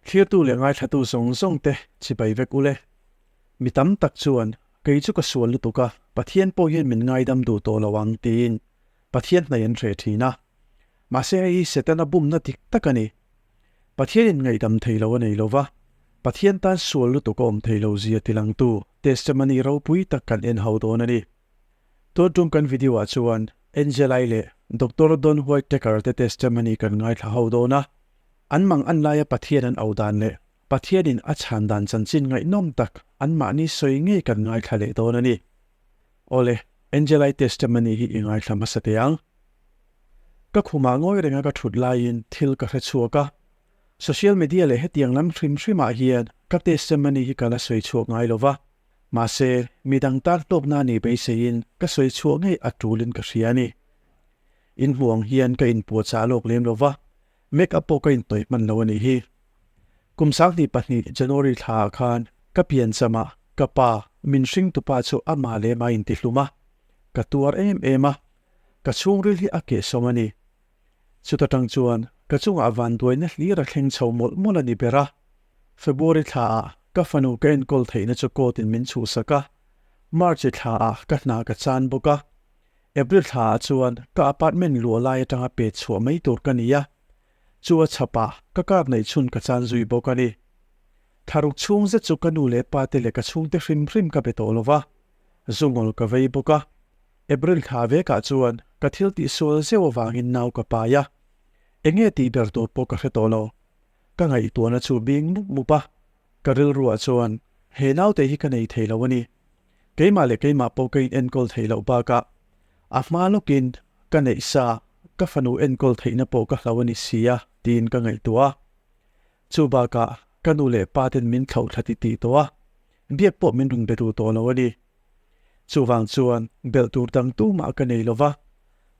Thlirtu leh ngaithlatu zawng zawng te chibai vek ule. Mi tam tak chuan, Kei chu ka sual lutuk a, Pathian pawh hian min ngaidam duh tawh lo ang, tiin Pathian hnaih an hreh thin a. Mahse hei hi Setana bumna dik tak a ni. Pathianin ngaihdam thei lo a nei lo va, Pathian tan sual lutuk a awm thei lo zia tilangtu testimony ropui tak kan en ho dawn a ni. Tun tum kan video ah chuan Angelai leh Doctor Don Whittaker te testimony kan ngaithla ho dawn a, an mang an laia Pathian an au dan leh Pathianin a chhan dan chanchin ngaihnawm tak anmahni sawi ngei kan ngaithla leh dawn a ni. Awle, Angelai testimony hi i ngaithla hmasa teh ang. Ka khumah ngawi renga ka thut laiin thil ka hre chhuak a, social media leh hetiang lam hrim hrimah hian ka testimony hi ka la sawi chhuak ngai lo va, mahse midang tan hlawkna a nih beiseiin ka sawi chhuah ngei a tulin ka hria a ni. Inhmuh ang hian ka inpuahchah lawk lem lo va, make up pawh ka inhnawih hman lo a nih hi. Kum 2002 January thlaah khan ka piancham ah ka pa, min hringtupa chu amah leh mah intihlum a, ka tuar em em a, Ka chhungril hi a kehsawm a ni. Chuta tang chuan ka chungah vanduaina hlir a thleng chho mawlh mawlh a ni ber a. February thlaah ka fanu ka enkawl theihna chu court in min chhuhsak a, March thlaah ka hna ka chan bawk a, April thlaah chuan ka apartment luah lai atanga pet chhuah mai tur ka ni a, chu a chhapah ka car neih chhun ka chan zui bawk a ni. Thlaruk chhung zet chu ka nu leh pa te leh ka chhungte hrim hrim ka be tawh lo va, zungawl ka vei bawk a. April thla vekah chuan ka thil tih sual zeuh avangin nau ka pai a, enge tih ber tur pawh ka hre tawh lo. Ka ngaihtuahna chu bing mup mup a, ka rilruah chuan he naute hi ka nei thei lo a ni. Keimah leh keimah pawh ka in enkawl theih loh bakah a hma lawkin ka neih sa ka fanu enkawl theihna pawh ka hlau a ni si a tiin ka ngaihtuah a. Chu bakah ka nu leh pa ten min thlauh thla ti tih tawh a, biak pawh min rawn be duh tawh lo a ni. Chuvang chuan belh tur dang tumah ka nei lo va,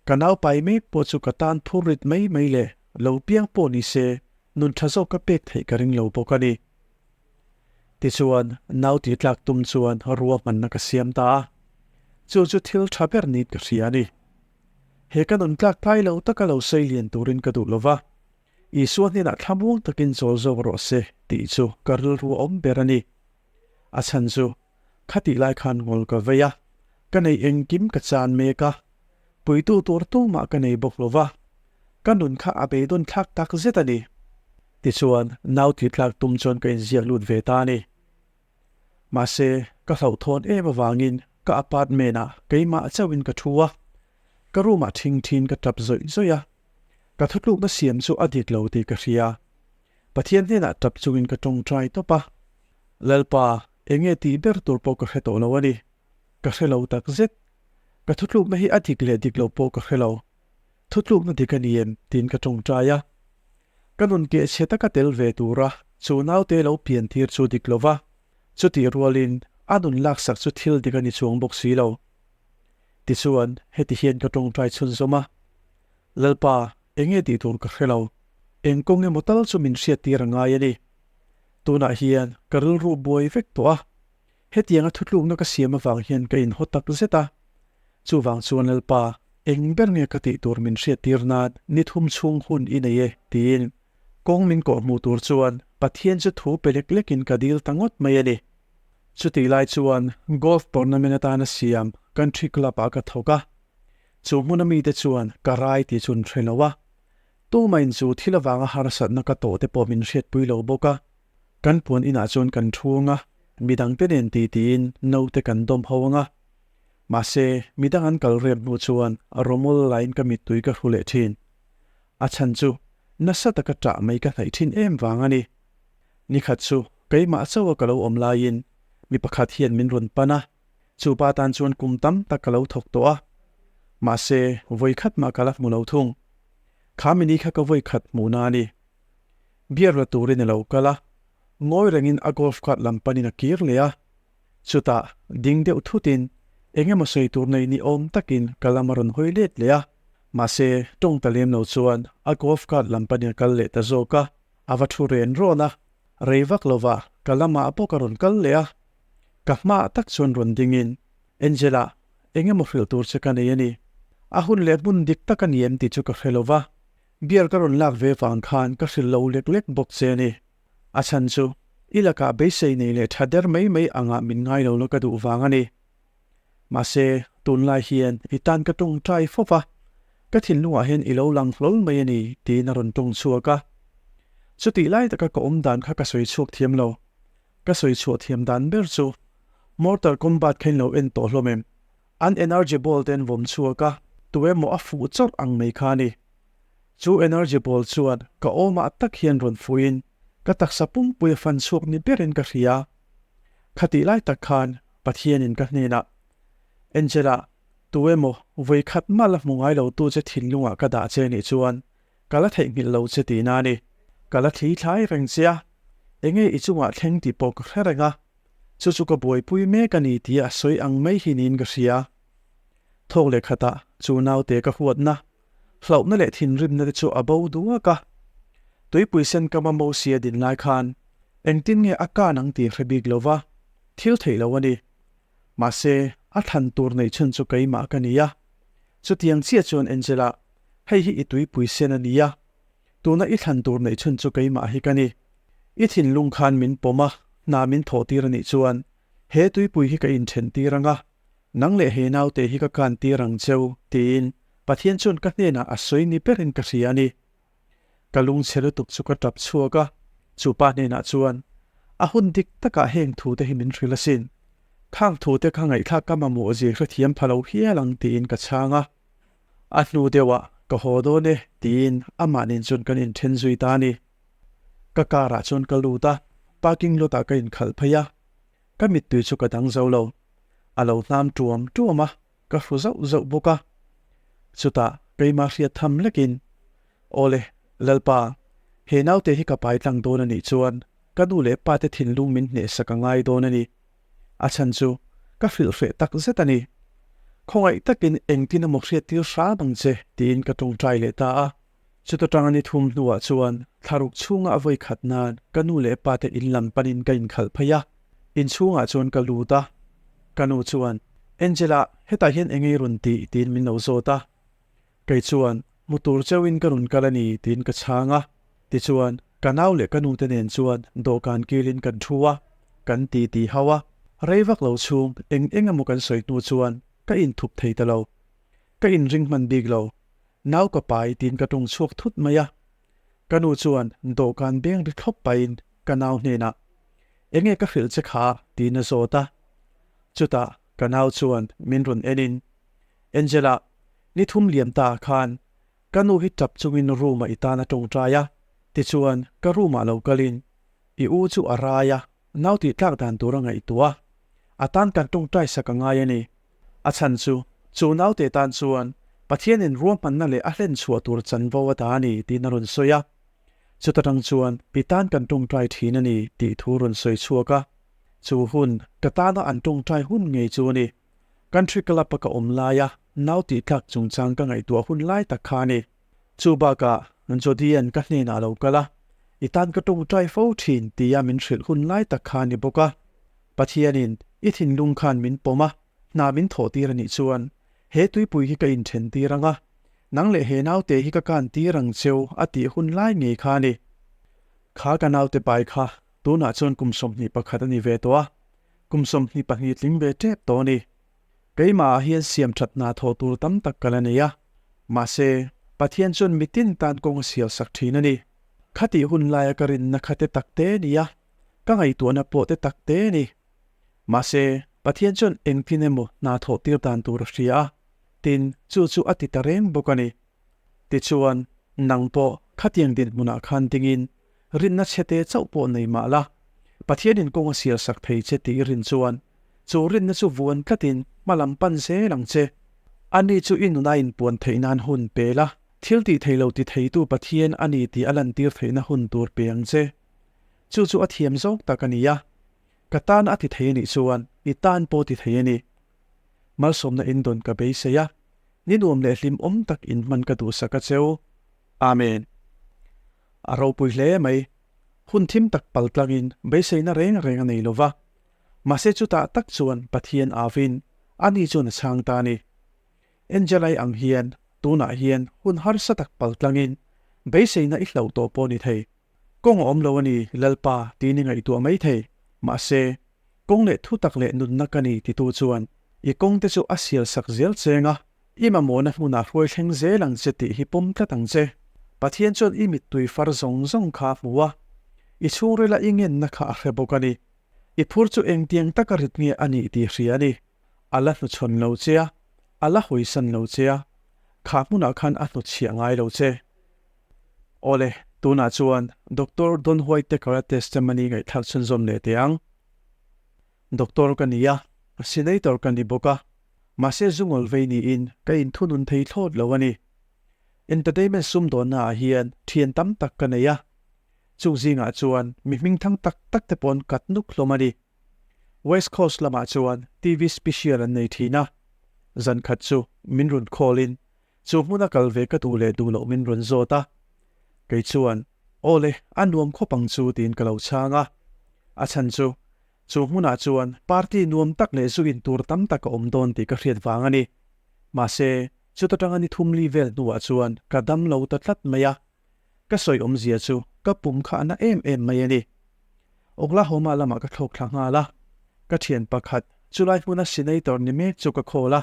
ka nau pai mek pawh chu ka tan phur rit mai mai leh lo piang pawh ni se nun tha zawk ka pek theih ka ring lo bawk a ni. Tichuan, nau tih tlak tum chuan ruahmanna ka siam ta a, chu chu thil tha ber niin ka hria a ni. He ka nun tlak tlai lo taka lo sei lian turin ka duh lo va, Isua hnenah thlamuang takin chawl zawk rawh se tih chu ka rilru a awm ber a ni. A chhan chu Khatih lai khan ngawl ka vei a, ka nei engkim ka chan mek a, puitu tur tumah ka nei bawk lo va, ka nun kha a beidawn thlak tak zet a ni. Tichuan, nau tih tlak tum chuan ka inziak lut ve ta a ni. Mahse, ka hlauhthawn em avangin ka apartment ah keimah chauhin ka thu a, ka room ah thing thin ka tap zawih zawih a, ka thutlukna siam chu a dik lo tih ka hria. Pathian hnenah tap chungin ka tawngtai tawp a, Lalpa, enge tih ber tur pawh ka hre tawh lo a ni. Ka hre lo tak zet. Ka thutlukna hi a dik leh dik lo pawh ka hre lo. Thutlukna dik a ni em? tiin ka tawngtai a. Ka nun keh chhe taka tel ve tura chu naute lo pian tir chu dik lo va, chutih rualin a nun laksak chu thil dik a ni chuang bawk si lo. Tichuan, heti hian ka tawngtai chhunzawm a, Lalpa, enge tih tur ka hre lo. Eng kawng emaw tal chu min hriattir a ngai a ni. Tunah hian ka rilru buai vek tawh a, hetianga thutlukna ka siam avang hian ka inhaw tak zet a. Chuvang chuan Lalpa, eng ber nge ka tih tur min hriattir nan ni thum chhung hun i nei e, tiin kawng min kawh hmuh tur chuan Pathian chu thu pe lek lekin ka dil ta ngawt mai a ni. Chutih lai chuan golf tournament atana siam country club ah ka thawk a, chu hmuna mite chuan ka rai tih chu an hre lo a, Tumain chu thil avanga harsatna ka tawh te pawh min hriatpui lo bawk a, kan puan inah chuan kan thuang a, midangte nen ti tiin naute kan dawm ho ang a. Mahse, midang an kal rem hnu chuan rawmawl laiin ka mittui ka hru leh thin. A chhan chu nasa taka ṭah mai ka hnaih thin em vang a ni. Nikhat chu keimah chauha ka lo awm laiin mi pakhat hian min rawn pan a, Chu pa tan chuan kum tam tak ka lo thawk tawh a, mahse vawi khat mah ka la hmu lo thung. Kha mini kha ka vawi khat hmuhna a ni. Beer la turin a lo kal a, ngawi rengin a golf cart lam panin a kir leh a. Chutah ding deuh thutin eng emaw sawi tur nei ni awm takin ka lam a rawn hawi let leh a, mahse tawng ta lem lo chuan a golf cart lam panin a kal leh ta zawk a, a va thu ren rawn a, rei vak lovah ka lamah bawk a rawn kal leh a. Ka hmaah tak chuan rawn dingin, Angela, eng emaw hrilh tur che ka nei a ni. A hun leh hmun dik tak a ni em tih chu ka hre lo va, beer ka rawn lak ve vang khan ka hrilh lo lek lek bawk che a ni. A chhan chu i lakah beisei nei leh tha der mai mai angah min ngai lo la ka duh vang a ni. Mahse, tunlai hian i tan ka tawngtai fo va, ka thinlungah hian i lo lang hlawl mai a ni, tiin a rawn tawng chhuak a. Chutih lai taka ka awm dan kha ka sawi chhuak thiam lo. Ka sawi chhuah thiam dan ber chu Mortal Kombat kha in lo en tawh hlawm em? An energy ball te an vawm chhuak a, tu emaw a fuh chawrh ang mai kha a ni. Chu energy ball chuan ka awmah tak hian rawn fuhin ka taksa pumpui a fan chhuak ni berin ka hria. Khatih lai tak khan Pathianin ka hnenah, Angela, tu emaw vawi khat mah la hmu ngai lo tu che thinlungah ka dah che nih chuan ka la theihnghilh lo che tihna a ni. Ka la thli thlai reng che a, enge i chungah thleng tih pawh ka hre reng a, chu chu ka buaipui mek a ni tia a sawi ang mai hi niin ka hria. Thawk leh khatah chu naute ka huatna, hlauhna leh thinrimna te chu a bo duak a. Tuipui sen kama Mosia din lai khan engtin nge a kan ang tih hre bik lo va, thil theih lo a ni. Mahse, a thlan tur neih chhun chu keimah ka ni a. Chutiang chiah chuan Angela, hei hi i tuipui sen a nia. Tuna i thlan tur neih chhun chu keimah hi ka ni. I thinlung khan min pawm a, hna min thawh tir a nih chuan he tuipui hi ka inthen tir ang a, nang leh he naute hi ka kan tir ang cheu, tiin Pathian chuan ka hnenah a sawi ni berin ka hria a ni. Ka lungchhe lutuk chu ka tap chhuak a, chu pa hnenah chuan, A hun dik takah heng thute hi min hrilh asin. Khang thute kha ngaihthlak ka mamawh zia hrethiam pha lo hial ang tiin ka chhang a. A hnu deuhah ka haw dawn e tiin amah nen chuan kan inthen zui ta a ni. Ka car ah chuan ka lut a, parking lot ah ka inkhalh phei a. Ka mittui chu ka dang zo lo. A lo hnam tuam tuam a, ka hru zauh zauh bawk a. Chutah keimah hriat tham lekin, Awle, Lalpa, he naute hi ka pai tlang dawn a nih chuan ka nu leh pa te thinlung min hnehsak a ngai dawn a ni. A chhan chu ka hrilh hreh tak zet a ni. Khawngaih takin engtin emaw hriattir hram ang che tiin ka tawngtai leh ta a. Chuta tanga ni thum hnuah chuan thlaruk chhunga a vawi khat nan ka nu leh pa te in lam panin ka inkhalh phei a, inchhungah chuan ka lut a. Ka nu chuan, Angela, hetah hian eng ei rawn tih? tiin min lo zawt a. Kei chuan, Mu tur cheuhin ka rawn kal a ni, tiin ka chhang a. Tichuan, ka nau leh ka nute nen chuan dawhkan kilin kan thu a, kan ti ti hau a. Rei vak lo chhung eng eng emaw kan sawi hnu chuan ka inthup thei ta lo. Ka inring hman bik lo. Nau ka pai tiin ka ṭawng chhuak thut mai a. Ka nu chuan dawhkan beng ri thlawp pahin ka nau hnenah, Enge ka hrilh che kha? tiin a zawt a. Chutah ka nau chuan min rawn enin, Angela, ni thum liam ta ah khan ka nu hi tap chungin room ah i tan a tawngtai a, tichuan ka room ah lo kalin i u chu a rai a, nau tih tlak dan tur a ngaihtuah a, a tan kan tawngtai sak a ngai a ni. A chhan chu, chu naute tan chuan Pathianin ruahmanna leh a hlen chhuah tur chanvo a ta a ni tiin a rawn sawi a. Chuta tang chuan i tan kan tawngtai thin a ni tih thu rawn sawi chhuak a. Chu hun, ka tana an tawngtai hun ngei chu a ni. Country Club a ka awm laia nau tih tlak chungchang ka ngaihtuah hun lai tak kha a ni. Chu bakah Jody-a'n ka hnenah a lo kal a, i tan ka tawngtai fo thin tia min hrilh hun lai tak kha a ni bawk a. Pathianin i thinlung khan min pawm a, hna min thawh tir a nih chuan he tuipui hi ka inthen tir ang a, nang leh he naute hi ka kan tir ang cheu a tih hun lai ngei kha a ni. Kha ka naute pai kha tunah chuan kum 21 a ni ve tawh a, Kum 22 tling ve tep tawh a ni. Keimahah hian siam that hna thawh tur tam tak ka la nei a. Mahse, Pathian chuan mitin tan kawng a sial sak thin a ni. Khatih hun laia ka rinna kha te tak te ni a, ka ngaihtuahna pawh te tak te a ni. Mahse, Pathian chuan engtin emaw hna thawh tir dan tur a hria a, tin, chu chu a ti ta reng bawk a ni. Tichuan, nang pawh khatiang dinhmunah khan dingin Rinna chhete chauh pawh nei mah la, Pathianin kawng a sial sak thei che tih i rin chuan, chu rinna chu vuan tlatin hma lam pan zel ang che. Ani chu i nuna inpuan theih nan hun pe la, thil tih thei lo ti theitu Pathian a ni tih a lantir theihna hun tur pe ang che. Chu chu a thiam zawk tak a ni a, ka tan a ti thei a nih chuan i tan pawh ti thei a ni. Malsawmna indawn ka beisei a, ni nuam leh hlimawm tak inhman ka duhsak a cheu. Amen. A ropui hle mai. Hun thim tak pal tlangin beiseina reng reng a nei lo va. Mahse chutah tak chuan Pathian avin ani chuan a chhang ta a ni. Angelai ang hian tunah hian hun harsa tak pal tlangin beiseina i hlauh tawh pawh ni thei. Kawng a awm lo a ni, Lalpa, tiin i ngaihtuah mai thei. Mahse, kawng leh thutak leh nunna ka ni titu chuan i kawngte chu a sial sak zel cheng a, i mamawhna hmunah hruai thleng zel ang che tih hi pawm tlat ang che. Pathian chuan i mittui far zawng zawng kha a hmu a, i chhungrila i ngenna kha a hre bawk a ni. I phur chu engtiang taka rit nge a nih tih hria a ni. A la hnuchhawn lo che a, a la hawisan lo che a, kha hmunah khan a hnutchhiah ngai lo che. Awle, tunah chuan Doctor Don Whitaker-a testimony ngaihthlak chhunzawm leh teh ang. Doctor ka ni a, Senator ka ni bawk a, mahse zungawl vei niin ka inthunun thei thlawt lo a ni. Entertainment sumdawnna ah hian thian tam tak ka nei a, chung zingah chuan mi hmingthang tak tak te paw'n kat nuk hlawm a ni. West Coast lamah chuan TV special an nei thin a, zan khat chu min rawn call in chu hmuna kal ve ka duh leh duh loh min rawn zawt a, kei chuan aw le a nuam khawp ang chu tiin ka lo chhang a, a chhan chu chu hmunah chuan party nuam tak leh zu in tur tam tak a awm dawn tih ka hriat vang a ni. Mahse, chuta tanga ni thum li vel hnuah chuan ka dam lo ta tlat mai a, ka sawi awmzia chu ka pum kha a na em em mai a ni. Oklahoma lamah ka thlawk thla nghal a, ka thian pakhat chulai hmuna senator ni mek chu ka call a,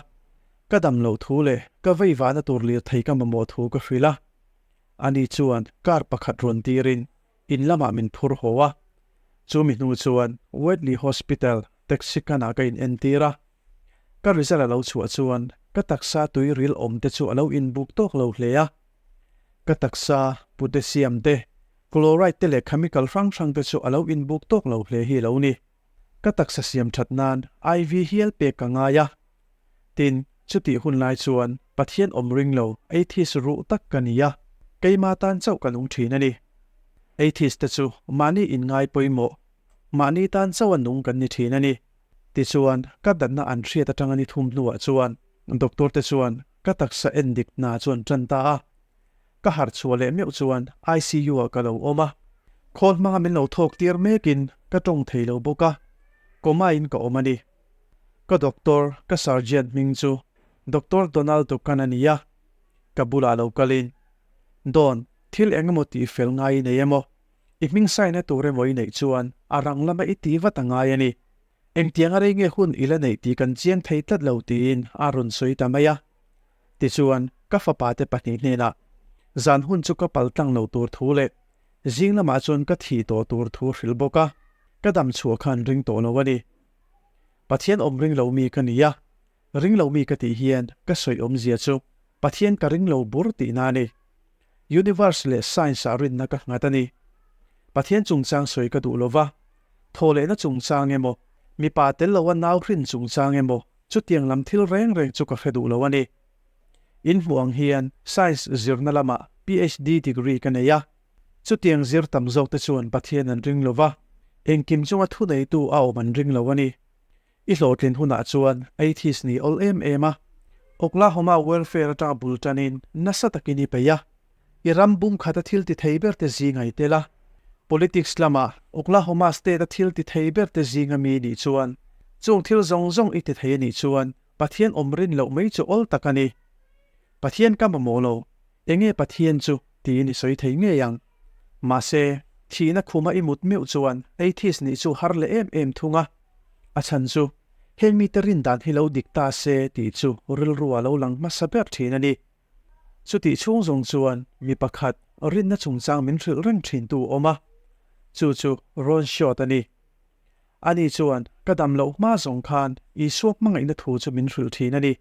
ka dam loh thu leh ka vei vahna tur lirthei ka mamawh thu ka hrilh a. Ani chuan car pakhat rawn tirin in lamah min phur haw a, chumi hnu chuan Wheatley Hospital taxi kanah ka in entir a. Ka result a lo chhuah chuan ka taksa tui ril awm te chu a lo inbuk tawk lo hle a. Ka taksa potassium te, chloride te leh chemical hrang hrang te chu a lo inbuk tawk lo hle hi a lo ni. Ka taksa siam that nan IV hial pek ka ngai a. Tin, chutih hun lai chuan Pathian awm ring lo atheist ruh tak ka ni a, keima tan chauh ka nung thin a ni. Atheist te chu mahni inngai pawimawh, mahni tan chauh a nung kan ni thin a ni. Tichuan, ka datna an hriat atanga ni thum hnuah chuan doctor te chuan ka taksa en dik hna chu an tan ta a. Ka harh chhuah leh meuh chuan ICU ah ka lo awm a, khawl hmanga min lo thawk tir mekin ka tawng thei lo bawk a, coma in ka awm a ni. Ka doctor, ka surgeon hming chu Doctor Donald Dukan a ni a, ka bulah lo kalin, Don, thil eng emaw tih fel ngai i nei emaw? I hming sign-na tur emaw i neih chuan a rang lama i tih vat a ngai a ni. Engtiang a rei nge hun i la neih tih kan chiang thei tlat lo tiin a rawn sawi ta mai a. Tichuan, ka fapa te pahnih hnenah zan hun chu ka pal tlang lo tur thu leh zing lamah chuan ka thih tawh tur thu hrilh bawk a, ka dam chhuah khan ring tawh lo a ni. Pathian awm ring lo mi ka ni a, ring lo mi ka tih hian ka sawi awmzia chu Pathian ka ring lo bur tihna a ni. Universe leh science ah rinna ka nghat a ni. Pathian chungchang sawi ka duh lova, thawhlehna chungchang emaw, mipa tel loa nau hrin chungchang emaw chutiang lam thil reng reng chu ka hre duh lo a ni. In hmuh ang hian science zirna lamah PhD degree ka nei a, chutiang zir tam zawk te chuan Pathian an ring lova, engkim chunga thuneitu a awm an ring lo a ni. I hlawhtlin hunah chuan atheist ni awl em em a, Oklahoma welfare atanga bul tanin nasa takin i peih a, i ram bum khata thil ti thei ber te zinga i tel a. Politics lama Oklahoma state a thil ti thei ber te zinga mi nih chuan chung thil zawng zawng i ti thei a nih chuan Pathian awm rin loh mai chu awl tak a ni. Pathian ka mamawh lo, enge Pathian chu tiin i sawi thei ngei ang. Mahse, thihna khuma i mut meuh chuan atheist nih chu har leh em em thung a. A chhan chu, heng mite rin dan hi lo dik ta se tih chu rilru a lo lang hmasa ber thin a ni. Chutih chhung zawng chuan mi pakhat rinna chungchang min hrilh reng thintu awm a, chu chu Ron Short a ni. Ani chuan ka dam loh hma zawng khan Isua hmangaihna thu chu min hrilh thin a ni.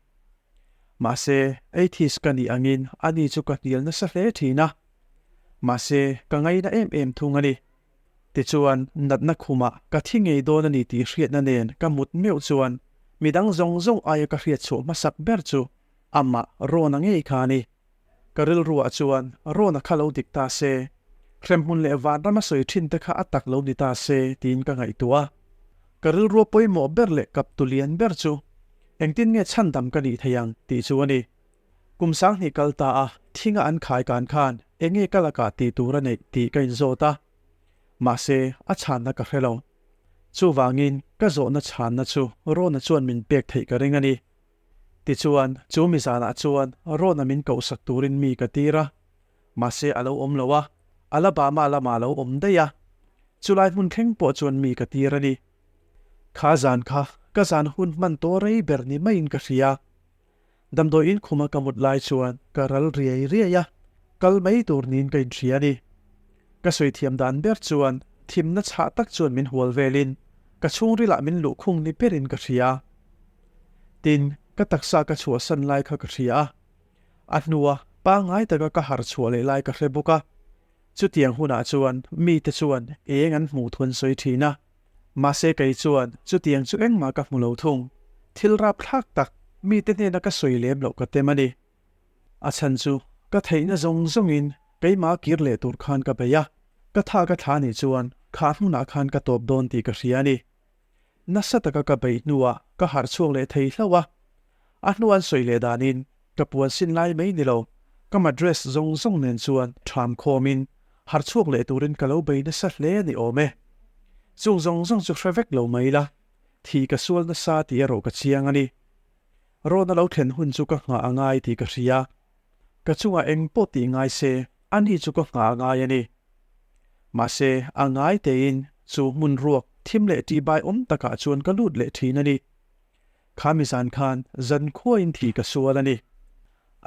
Mahse, atheist ka nih angin ani chu ka hnial nasa hle thin a. Mahse, ka ngaina em em thung a ni. Tichuan, natna khumah ka thi ngei dawn a ni tih hriatna nen ka mut meuh chuan midang zawng zawng aia ka hriat chhuah hmasak ber chu amah Rona ngei kha a ni. Ka rilruah chuan Rona kha lo dik ta se, hremhmun leh vanram a sawi thin te kha a tak lo ni ta se tiin ka ngaihtuah a. Ka rilrua pawimawh ber leh kaptu lian ber chu engtin nge chhandam ka nih thei ang tih chu a ni. Kum sanghnih kal ta a, thinga an khai kan khan enge ka lakah tih tur a neih tih ka inzawt a. Mahse, a chhanna ka hre lo. Chuvangin, ka zawhna chhanna chu Rona chuan min pek theih ka ring a ni. Tichuan, chu mi zanah chuan Rona min kohsak turin mi ka tir a. Mahse, a lo awm lo a. Alabama lamah a lo awm daih a, chulai hmun thleng pawh chuan mi ka tir a ni. Kha zan kha ka zan hun hman tawh rei ber ni maiin ka hria. Damdawi in khuma ka mut lai chuan ka ral riai riai a, kal mai tur niin ka inhria a ni. Ka sawi thiam dan ber chuan thimna chhah tak chuan min hual velin ka chhungrilah min luhkhung ni berin ka hria. Tin, ka taksa ka chhuahsan lai kha ka hria a, a hnua pangngai taka ka harh chhuah leh lai ka hre bawk a. Chutiang hunah chuan mite chuan eng an hmuh thu an sawi thin a. Mahse kei chuan chutiang chu engmah ka hmu lo thung. Thil rapthlak tak mite hnena ka sawi lem loh ka tem a ni. A chhan chu ka theihna zawng zawngin keimah kir leh tur khan ka bei a, ka tha ka thla nih chuan kha hmunah khan ka tawp dawn tih ka hria a ni. Nasa taka ka beih hnuah ka harh chhuak leh thei hlauh a, a hnu an sawi leh danin ka puan sin lai mai ni lo, ka madress zawng zawng nen chuan ṭham khawmin harh chhuak leh turin ka lo bei nasa hle a ni awm e. Chung zawng zawng chu hre vek lo mai la, thi ka sual nasa tih erawh ka chiang a ni. Rawn a lo thlen hun chu ka nghah a ngai tih ka hria. Ka chungah eng pawh tih ngai se, ani chu ka nghah a ngai a ni. Mahse, a ngai tein chu hmun ruak thim leh tihbai awm takah chuan ka lut leh thin a ni. Kha mi zan khan zan khuain thih ka sual a ni.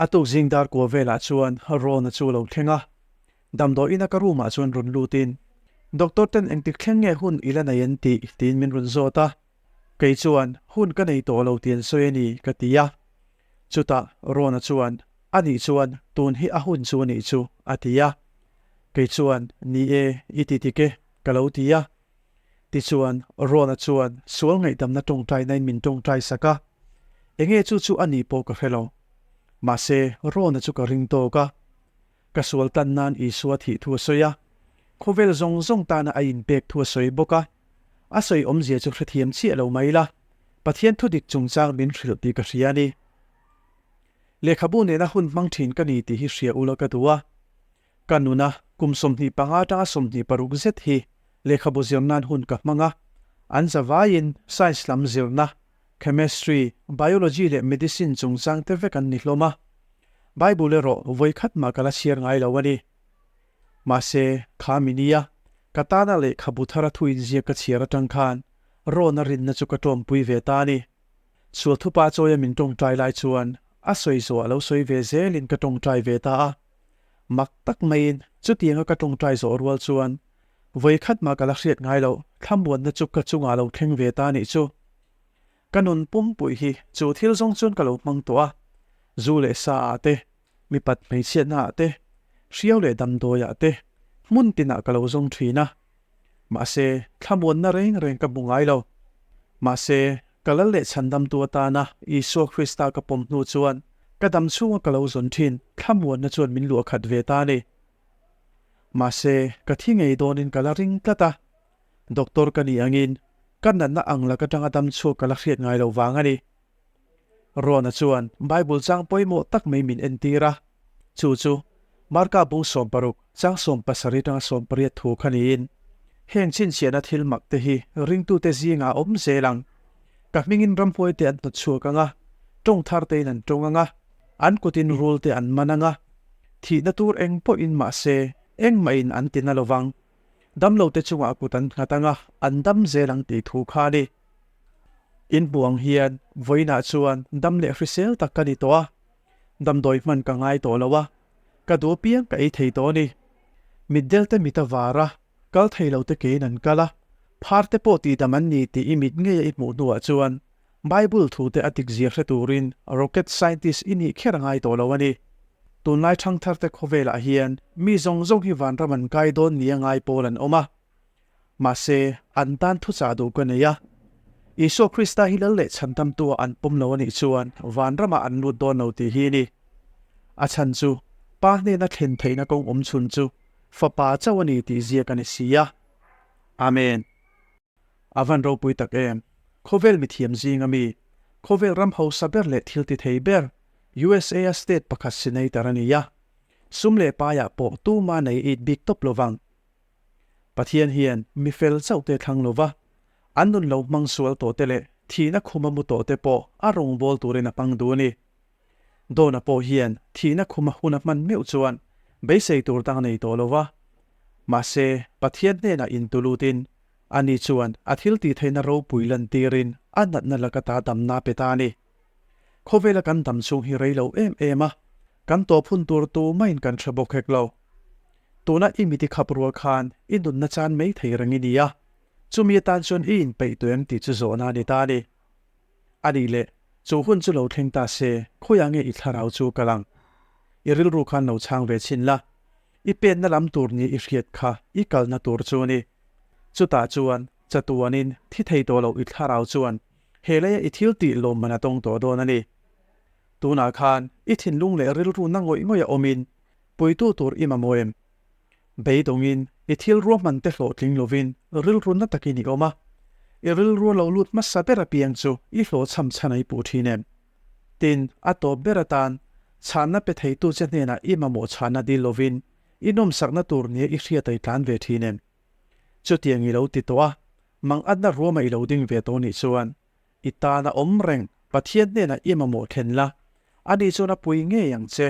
A tuk zing dar kua velah chuan Rawna chu a lo thleng a. Damdawi ina ka room ah chuan rawn lutin, Doctor ten engtik thleng nge hun i la nei an tih? tiin min rawn zawt a. Kei chuan, Hun ka nei tawh lo ti an sawi a ni, ka ti a. Chutah Rawna chuan, A nih chuan tun hi a hun chu a nih chu, a ti a. Kei chuan, Ni e, i ti dik e, ka lo ti a. Tichuan, Rawna chuan sual ngaihdamna tawngtainain min tawngtai sak a. Enge chu chu a nih pawh ka hre lo. Mahse, Rawna chu ka ring tawk a. Ka sual tan nan Isua thih thu a sawi a, khawvel zawng zawng tana a inpek thu a sawi bawk a. A sawi awmzia chu hrethiam chiah lo mai la, Pathian thudik chungchang min hrilh tih ka hria a ni. Lehkhabu nena hun hmang thin ka ni tih hi hria ula ka duh a. Ka nuna kum 25 atanga 26 zet hi lehkhabu zir nan hun ka hmang a, an zavaiin science lam zirna, chemistry, biology leh medicine chungchang te vek an ni hlawm a. Bible erawh vawikhat mah ka la chhiar ngai lo a ni. Mahse, kha mi nia, ka tana lehkhabu thara thu inziak ka chhiar atang khan Rawna rinna chu ka tawmpui ve ta a ni. Sual thupa chawia min tawngtai lai chuan a sawi zawh a lo sawi ve zelin ka tawngtai ve ta a. Mak tak maiin chutianga ka tawngtai zawh rual chuan vawikhat mah ka la hriat ngai loh thlamuanna chu ka chungah lo thleng ve ta a nih chu. Ka nun pumpui hi chu thil zawng chuan ka lo hmang tawh a, zu leh sa ah te, mipat hmeichhiatna ah te, hriau leh damdawi ah te, hmun tinah ka lo zawng thin a. Mahse, thlamuanna reng reng ka hmu ngai lo. Mahse, ka lal leh chhandamtu atana Isua Krista ka pawm hnu chuan ka dam chhunga ka lo zawn thin thlamuanna chuan min luah khat ve ta a ni. Mahse, ka thi ngei dawnin ka la ring tlat a. Doctor ka nih angin ka natna ang lak atanga dam chhuak ka la hriat ngai lo vang a ni. Rona chuan Bible chang pawimawh tak mai min entir a, chu chu Marka bung 60 chang 70 atanga 80 thu kha niin, heng chhinchhiahna thil mak te hi ringtute zingah a awm zel ang. Ka hmingin ramhuai te an hnawt chhuak ang a, tawng thar tein an tawng ang a, an kutin rul te an man ang a, thihna tur eng pawhin mahse engmahin an tina lo vang. Damlote chungah kut an nghat ang a, an dam zel ang tih thu kha a ni. In hmuh ang hian vawiinah chuan dam leh hrisel tak ka ni tawh a, damdawi hman ka ngai tawh lo a, ka duh apiang ka ei thei tawh a ni. Mitdelte mit a var a, kal thei lote kein an kal a, pharte pawh tihdam an ni tih i mit ngeia i hmuh hnuah chuan Bible thute a dikzia hre turin rocket scientist i nih kher a ngai tawh lo a ni. Tunlai ṭhangtharte khawvelah hian mi zawng zawng hi vanram an kai dawn nia ngai pawl an awm a. Mahse, an tan thuchah duh ka nei a. Isua Krista hi lal leh chhantamtua an pawm lo a nih chuan vanramah an lut dawn lo tih hi a ni. A chhan chu Pa hnena thlen theihna kawng awm chhun chu Fapa chauh a ni tih ziak a ni si a. Amen. A van ropui tak em! Khawvel mithiam zinga mi, khawvel ram hausa ber leh thil ti thei ber, USA a state pakhat senator a ni a. Sum leh paiah pawh tuma nei it bik tawp lovang. Pathian hian mi fel chauh te thlang lova, an nun lo hmang sual tawh te leh thihna khuma mu tawh te pawh a rawngbâwl turin a hmang duh a ni. Dawna pawh hian thihna khuma hun a hman meuh chuan beisei tur dang a nei tawh lova. Mahse, Pathian hnenah intulutin, ani chuan a thiltihtheihna ropui lantirin a natna laka ta damna a pe ta a ni. Khawvela kan dam chhung hi rei lo em em a, kan tawp hun tur tu mahin kan hre bawk hek lo. Tuna i miti khap rual khan i nunna chan mai thei reng i ni a, chumi atan chuan i inpeih tawh em tih chu zawhna a ni ta a ni. A nih leh, chu hun chu lo thleng ta se, khawiah nge i thlarau chu kal ang? I rilru khan lo chhang ve chhin la, i penna lam tur ni i hriat kha i kalna tur chu a ni. Chutah chuan chatuanin thi thei tawh loh i thlarau chuan he leia i thil tih lawmman a tawng tawh dawn a ni. Tunah khan i thinlung leh rilru na ngawih ngawih a awmin puitu tur i mamawh em? Beidawngin i thil ruahman te hlawhtling lovin rilru na takin i awm a, i rilru a lo lut hmasa ber apiang chu i hlawhchham chhan a i puh thin em? Tin, a tawp ber atan chhanna pe theitu che hnenah i mamawh chhanna dil lovin i nawmsakna tur nia i hriat a i tlan ve thin em? Chutiang i lo ti tawh a, mangatna ruama i lo ding ve tawh nih chuan i tan a awm reng Pathian hnenah i mamawh thlen la, ani chuan a pui ngei ang che.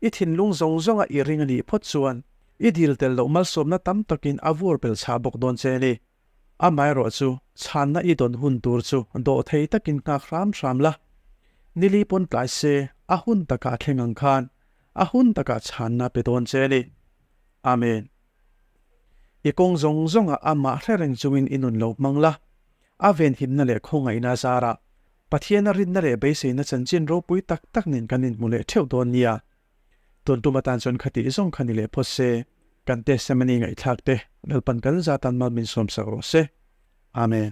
I thinlung zawng zawnga i ring a nih phawt chuan i dil tel loh malsawmna tam takin a vur bel chhah bawk dawn che a ni. Amaherawhchu, chhanna i dawn hun tur chu dawhthei takin nghak hram hram la. Nili pawn tlai se, a hun takah a thleng ang khan a hun takah chhanna pe dawn che a ni. Amen. I kawng zawng zawngah amah hre reng chungin i nun lo hmang la, a venhimna leh khawngaihna a zarah Pathiana rinna leh beiseina chanchin ropui tak tak nen kan inhmu leh theuh dawn nia. Tun tum atan chuan khatih zawng kha ni leh phawt se, kan testimony ngaihthlak te Lalpan kan zatan mal min sawmsak rawh se. Amen.